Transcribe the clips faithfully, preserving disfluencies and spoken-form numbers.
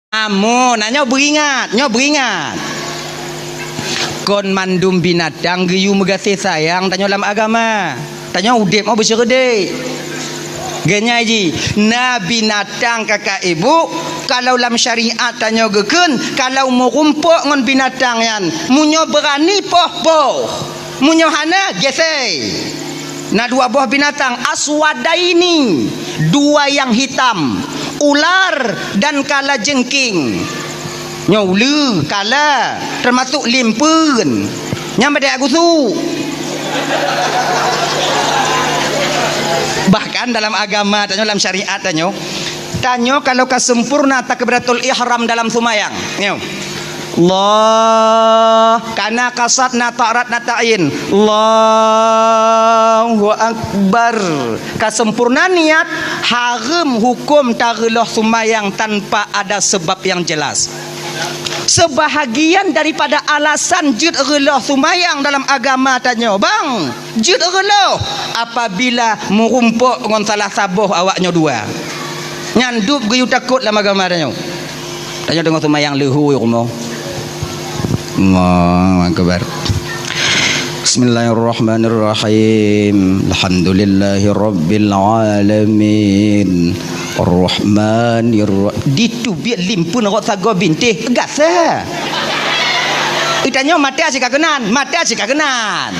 Amun, nah, nyoe beuingat, nyoe beuingat. Kon mandum binatang geuyue meugaséh sayang tanyoe lam agama. Tanyoe udeb mau beuseureudek. Geunyai jih, na binatang kakak ibu, kalau lam syariat tanyoe geukheun, kalau meurumpok ngon binatang nyan, meunyoe beurani poh-poh, meunyoe hana, gesei. Na dua boh binatang, aswadaini, dua yang hitam, ular dan kalajengking. Nyoe uleue, kala, teumasok limpeuen. Nyang beude gusu. Bahkan dalam agama tanyoe, dalam syariat tanyoe, tanyoe kalau ka sempurna takbiratul ihram dalam seumayang. Nyoe. Allah, kana kasat na ta'rat na ta'in. Allahu Akbar. Ka sempurna niat, hareuem huköm tareuloh seumayang tanpa ada sebab yang jelas. Seubahagian daripada alasan jeuet reuloh seumayang dalam agama tanyoe, bang, jeuet reuloh apabila meurumpok ngon salah saboh awak nyoe dua. Nyan dub geuyue takot lam agama tanyoe. Tanyoe teungoh seumayang leuhô rumoh. Allahu Akbar. Bismillahirrahmanirrahim. Alhamdulillahirabbil alamin. Arrahmanirra-, diteubiet limpeuen rot sagoe bintéh, gasa. Itanyoe mata sikakeunan, mata sikakeunan.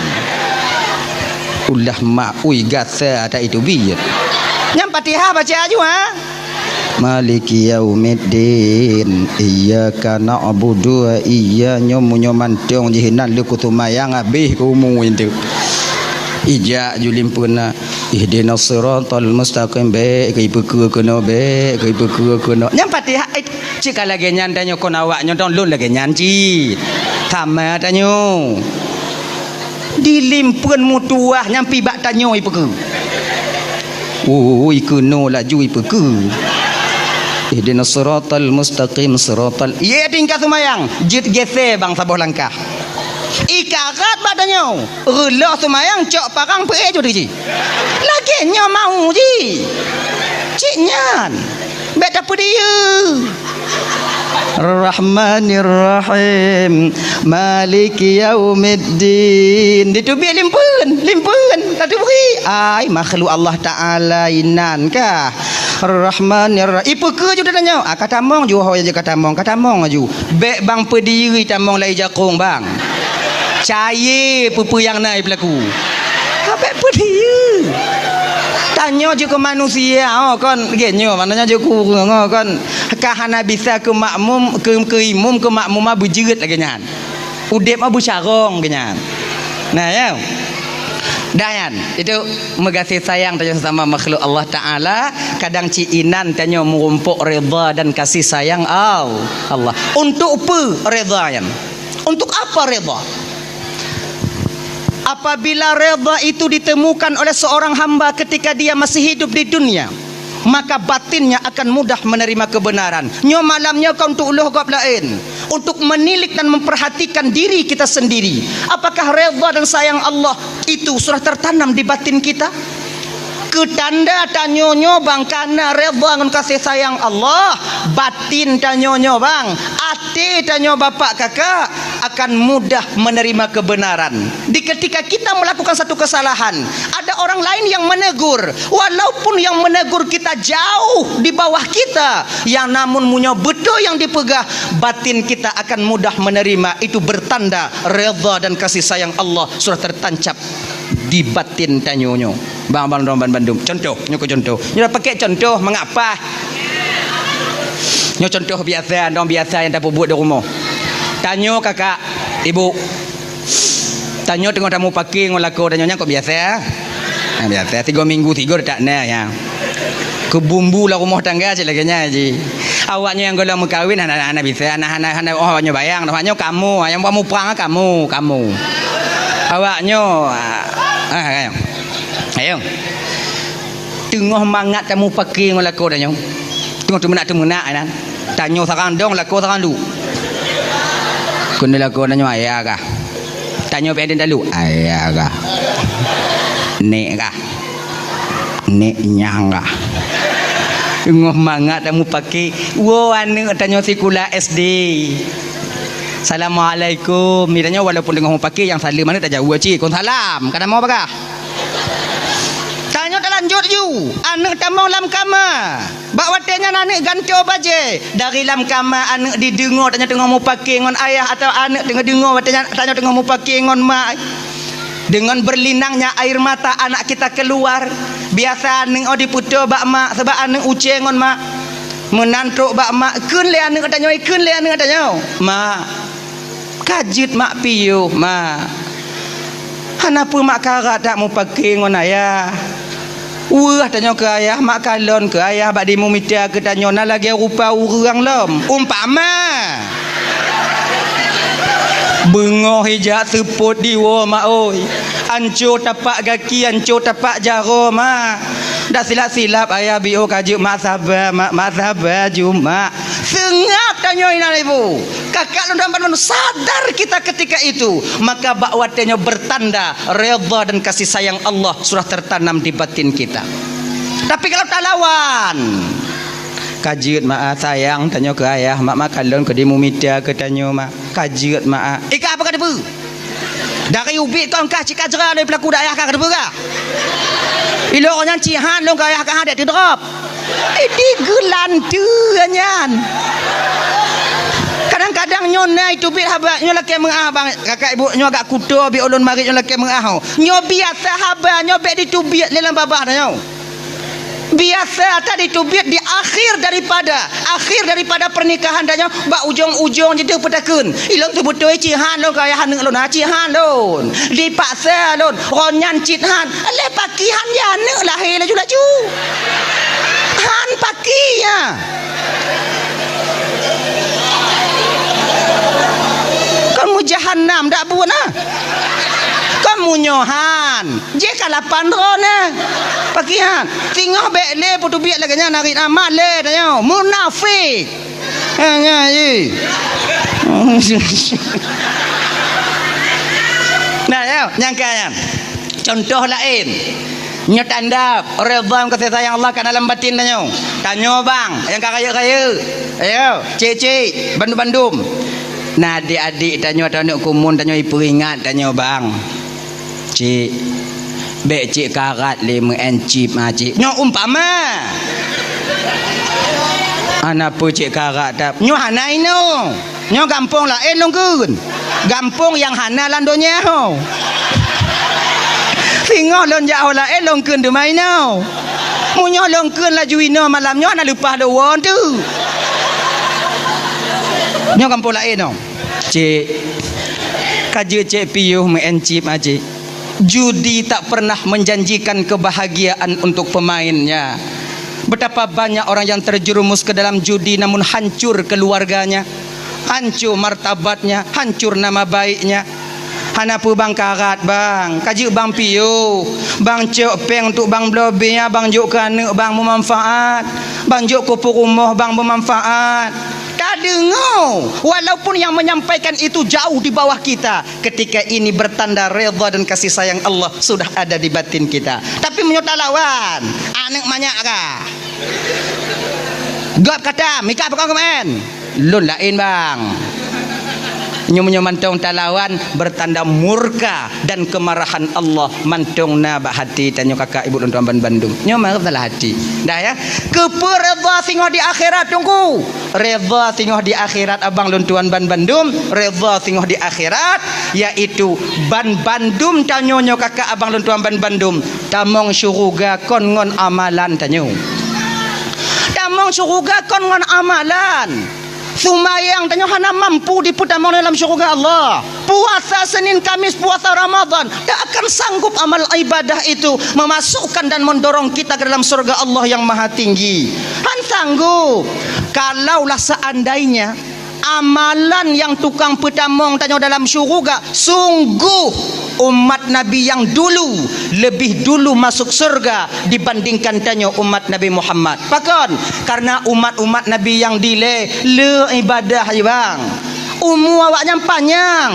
Ulah maui gasa ata iteubiet. Nyang Fatihah baca aju, ha? Maliki yaumiddin. Iyyaka na'budu wa iyya-, nyoe meunyoe mantong jih nan lé kuseumayang habéh umu itu. Ijak ju limpeuna, ihdinas siratal mustaqim, bék keu ipeukeue keunoe, bék keu ipeukeue keunoe. Nyang Fatihah, eh, cit ka lagée nyan tanyoe kon awak nyoe dong lôn lagée nyan cit. Sama tanyoe. Di limpeuen meutuwah nyang pih bak tanyoe ipeukeue. Ui, keunoe laju ipeukeue. Ihdinas siratal mustaqim, siratal, ié tingkat seumayang, jeuet gesé bang saboh langkah. Ikarat bak tanyoe, reuloh seumayang cok parang peuéh jih. Lagée nyoe mau jih. Cit nyan. Bék tapeudiyeu. Rahmanirrahim. Maliki yaumiddin. Diteubiet limpeuen, limpeuen. Tateubiet. Ai, makhluk Allah Taala inan kah. Rahmanirrahim. Ipeukeue ju tanyoe. Ah, ka tamong ju, ho, ka tamong, ka tamong ju. Bék bang peudiri tamong lai jakong bang. Cayée peue-peue nyang na ipeulaku. Habéh peudiyeu. Tanyoe jeuet keu manusia, oh, kon, lagée nyoe, maknanya jeuet keu ureuëng, oh, kon, ka hana bisa keu makmum, keu, keu imum, keu makmumah beujeuet lagée nyan. Udeb mah beucarông lagée nyan. Nah, ya. Dah nyan, itu meugaséh sayang tanyoe sesama makhluk Allah Taala, kadang cit inan tanyoe meurumpok redha dan kasih sayang Al-, Allah. Untuk peue redha nyan? Untuk apa redha? Apabila redha itu ditemukan oleh seorang hamba ketika dia masih hidup di dunia, maka batinnya akan mudah menerima kebenaran. Nyoe malam nyoe ka untuk lheueh gob laén, untuk menilik dan memperhatikan diri kita sendiri. Apakah redha dan sayang Allah itu sudah tertanam di batin kita? Keu tanda tanyoe nyoe bang kana redha ngon kasih sayang Allah, batin tanyoe nyoe bang, até tanyoe bapak kakak akan mudah menerima kebenaran. Di ketika kita melakukan satu kesalahan, ada orang lain yang menegur, walaupun yang menegur kita jauh di bawah kita, yang namun meunyoe beutôi nyang dipeugah, batin kita akan mudah menerima. Itu bertanda redha dan kasih sayang Allah sudah tertancap di batin tanyoe nyoe. Bang, bang, dong, ban, bandum. Contoh, nyoe keu contoh. Nyoe pakai contoh, mangat paih. Nyoe contoh biasa, dong biasa nyang tapeubuet di rumoh. Tanyoe kakak, ibu. Tanyoe teungoh tamupakè ngon lakoe tanyoe nyan kok biasa. Ha, biasa, tiga minggu tiga tak na ya. Keu bumbu lam rumoh tangga cit lagèe nyan ji. Awak nyoe nyang gohlom meukawen hana, hana bisa, hana, hana, hana, oh, awak nyoe bayang, awak nyoe kamoe, nyang buat muprang kamoe, kamoe. Awak nyoe, ah, ah, ayo. Teungoh mangat tamupakè ngon lakoe tanyoe. Teungoh teumeunak-teumeunak inan. Tanyoe sarang dong, lakoe sarang duek. Keuneuk lakoe tanyoe ayah kah? Tanyoe pih talu, ayah kah? Nek kah? Nek nyang kah? Teungoh mangat tamupaké, woe aneuk tanyoe sikula S D. "Assalamualaikum." Tanyoe walaupun teungoh mupaké, nyang saleuem aneuk tajaweueb cit, "Kon salam." Ka tamong bagah. Tanyoe talanjut ju, aneuk tamong lam kama. Bak watée nyan aneuk gantoe bajée. Dari lam kama aneuk dideungoe tanyoe teungoh mupaké ngon ayah, atawa aneuk teungoh deungoe watée nyan tanyoe teungoh mupaké ngon ma. Dengan berlinangnya air mata anak kita keluar. Biasa aneuk oh dipeutoe bak mak, sabab aneuk ucée ngon mak. Meunan trok bak mak, kheun lé aneuk tanyoe, kheun lé aneuk tanyoe, "Mak, ka jeuet mak piôh, Mak. Hana peue mak karat that mupaké ngon ayah. Weueh tanyoe keu ayah, mak kalon keu ayah bak dimumita keu tanyoe na lagée rupa ureuëng lom." Umpama. Beungoh ijak seupôt diwoe, Mak oi. Anco tapak gaki, anco tapak jaroe, Mak. Dak silap-silap ayah biôh ka jeuet, Mak saba, Mak, Mak saba ju, Mak. Seungab tanyoe inan ibu. Kakak lôn dan padum sadar kita ketika itu. Maka bak watée nyoe bertanda redha dan kasih sayang Allah sudah tertanam di batin kita. Tapi kalau talawan, "Ka jeuet, Mak, ah, sayang tanyoe keu ayah, Mak, Mak kalon keu dimumita keu tanyoe, Mak. Ka jeuet, Mak, ah." Ika apa ka teupeu? Dari ubit kon kah cit ka jra lé peulaku dak ayah ka teupeu kah? Ilok nyan cit han lôn keu ayah ka han dek teudrop. Eh, digeulanteue nyan. Kadang-kadang nyoe na iteubiet haba, nyoe lakée meu'ah bang, kakak ibu nyoe agak kuto bi ulôn marit nyoe lakée meu'ah ho. Nyoe biasa haba, nyoe bék diteubiet lé lam babah tanyoe. Biasa that diteubiet di akhir daripada, akhir daripada pernikahan tanyoe, bak ujong-ujong jideuh peutakheun. Ilôn seubeutôi cit han lôn keu ayah aneuk lôn, ha, cit han lôn. Dipaksa lôn, ron nyan cit han. Lé paki han ya aneuk lahé laju-laju. Han paki ya. Kon mujahannam dak buet na. Kon munyoe han. Jih ka lapan droe na. Paki han. Singoh bék lé peuteubiet lagée nyan narit amat lé tanyoe. Munafik. Ha, nyan, ye. Nah, ya, nyangka nyan. Contoh laén. Nyoe tanda redha kasih sayang Allah ka na lam batin tanyoe. Tanyoe bang, nyang ka rayeuk-rayeuk. Ayo, cik-cik, bandum-bandum. Na adik-adik tanyoe atau aneuk kumun tanyoe ipeuingat tanyoe bang. "Cik, bék cik karat lé meu'en cit ma cik." Nyoe umpama. Hana peue cik karat that. Nyoe hana inoe. Nyoe gampông laén lôn kheun. Gampông nyang hana lam donya ho. Singoh lôn jak ho laén lôn kheun teuma inoe. Meunyoe lôn kheun laju inoe malam nyoe hana leupah lôn woe teuk. Nyoe gampông laén nyoe. "Cik, ka jeuet cik piôh meu'en cit ma cik. Judi tak pernah menjanjikan kebahagiaan untuk pemainnya. Betapa banyak orang yang terjerumus ke dalam judi namun hancur keluarganya, hancur martabatnya, hancur nama baiknya." "Hana peue bang karat bang, ka jeuet bang piôh. Bang cok péng untuk bang bloe bia, bang jok keu aneuk bang meumanfaat. Bang jok keu peurumoh bang meumanfaat." Tadeungoe, walaupun yang menyampaikan itu jauh di bawah kita, ketika ini bertanda redha dan kasih sayang Allah sudah ada di batin kita. Tapi meunyoe talawan, aneuk manyak kah? Gob kata, mika pakon keumaén? Lôn laén bang. Nyoe meunyoe mantong talawan, bertanda murka dan kemarahan Allah mantong na bak hati tanyoe kakak ibu lôn tuan ban bandum. Nyoe masalah hati. Dah ya. Keupeue redha singoh di akhirat teungku? Redha singoh di akhirat abang lôn tuan ban bandum, redha singoh di akhirat, yaitu ban bandum tanyoe nyoe kakak abang lôn tuan ban bandum, tamong syuruga kon ngon amalan tanyoe. Tamong syuruga kon ngon amalan. Seumayang tanyoe hana mampu dipeutamong dalam syuruga Allah. Puasa Senin Kamis, puasa Ramadan, tak akan sanggup amal ibadah itu memasukkan dan mendorong kita ke dalam surga Allah yang Maha Tinggi. Han sanggup. Kalaulah seandainya amalan yang tukang peutamong tanyoe dalam syuruga, sungguh umat Nabi yang dulu lebih dulu masuk surga dibandingkan tanyoe umat Nabi Muhammad. Pakon? Karena umat-umat Nabi yang dilée le ibadah, bang. Umu awaknyan panyang,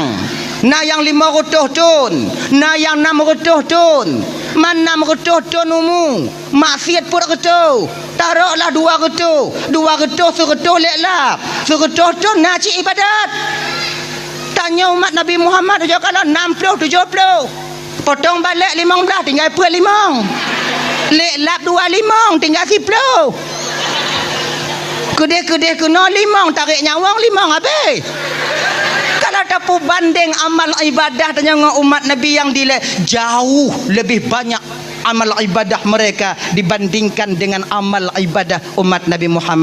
na nyang limong reutôh thon, na nyang nam reutôh thon. Man nam reutôh thon umu, maksiet peuet reutôh, taroklah dua reutôh, dua reutôh seureutôh lhèe lap, seureutôh thon na cit ibadat. Tanyoe umat Nabi Muhammad ujoe kalon nam ploh tujoh ploh. Potong balek limong blah tinggai peuet limong. Lhèe lap dua limong tinggai siploh. Keudeh-keudeh keunoe limong, tarek nyawöng limong habéh. Kalau tapeubandeng amal ibadah tanyoe ngon umat Nabi nyang dilèe, jauh lebih banyak amal ibadah mereka dibandingkan dengan amal ibadah umat Nabi Muhammad.